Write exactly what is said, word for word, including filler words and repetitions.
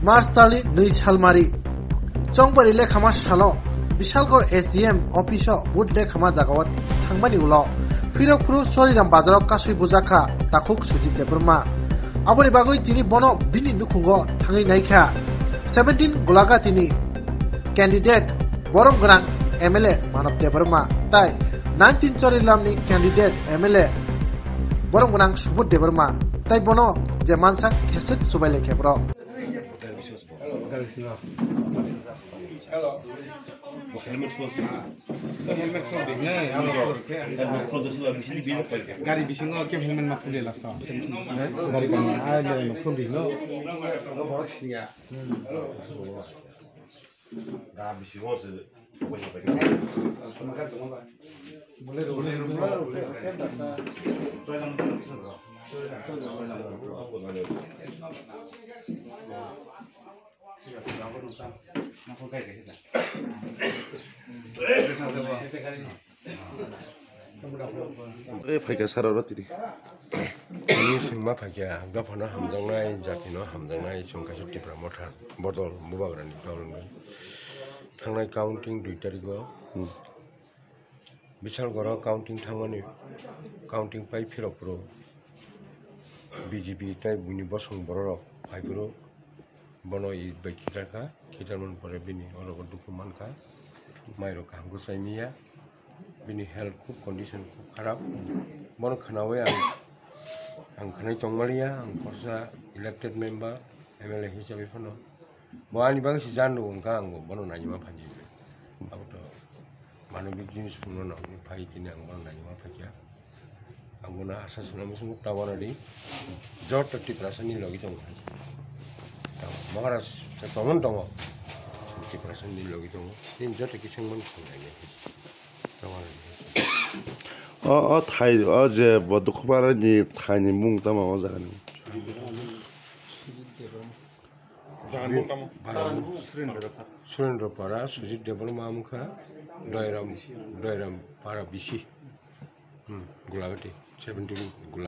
March tali nwi salmari. Chongbari lekhama salo Bishalgarh S D M office o vote lekhama jagao thangmani ulo phirok phuru Choriram bazaro kasui bujakha takhuk Sujit Debbarma. Aboni bagwi tini bono bini nukhungo thangwi naikha. Seventeen Golagatini candidate borom gwnang M L A Manav Debbarma tai nineteen Choriramni candidate M L A borom gwnang Subodh Debbarma tai bono je mansak kheswk subai laikha borok. Helmet khuluk di, nai, abo khuluk khe. Gari bisingo khe helmet ma khuluk lasa. Gari kano, ai, gari no khuluk di, no. Ga bisingo se. E phaikha sara rw tini. Ani swngma phaikha, dophano hamjaknai, jatino hamjaknai, chwng kaisa Tipra Motha bodol bubagrani dol wngwi. Thangnai counting dui tarigo, hmm, Bishalgarh o counting thangmani, counting pai phirok phuru B J P tai buini bosong bororok phai phuru bono eit bai khitarkha, khitarmani pore bini oro dukhu mankha, mairok kaham khe chai manya, bini health khub condition khub kharap, bono khwnawi ang, ang khwnai tongmaliya, ang khorsa elected member, M L A hisabe phano. Bo ani bagwi se jan rw wngkha, ang bo bono nainima phaikha. Abo to manobik jinis phunukno nangwi phai tini ang bono nainima phaikha. Ang bono asa swnam muchungo ta wanadi joto Tiprasani logi tongo hai. Maharaj se tongmani tongo. Tiprasani logi tongo. Tini joto kisa wngmani thang nainai. Ta wanadi. O, o thai, o je bo Dukhuparani thaini mung tamo o jagani? Jagan bo tamo? Surendra Para, Sujit Debbarma wngkha, Doiram, Doiram Para bisi. Hmm, Gulagati, seventeen Gulagati.